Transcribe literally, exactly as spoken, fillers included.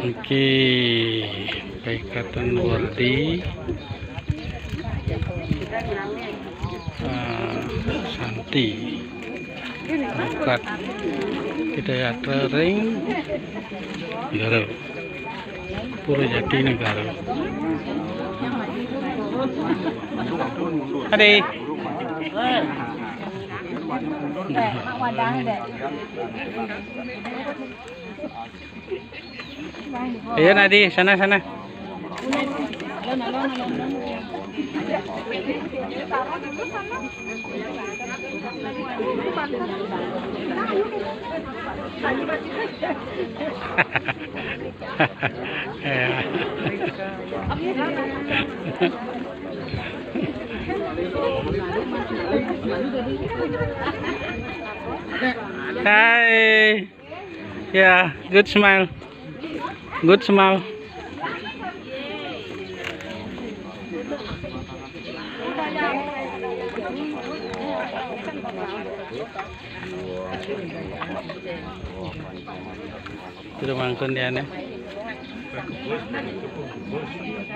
Oke, Paikatan Wardi, eh, Santi, Rukat, Hidayatra ring Garo, Pura Jati Negara. Ade. Ayo, Nadi, sana, sana. Ya. Hai. Ya, good smile. Good smile. Sudah mangkun dia nih.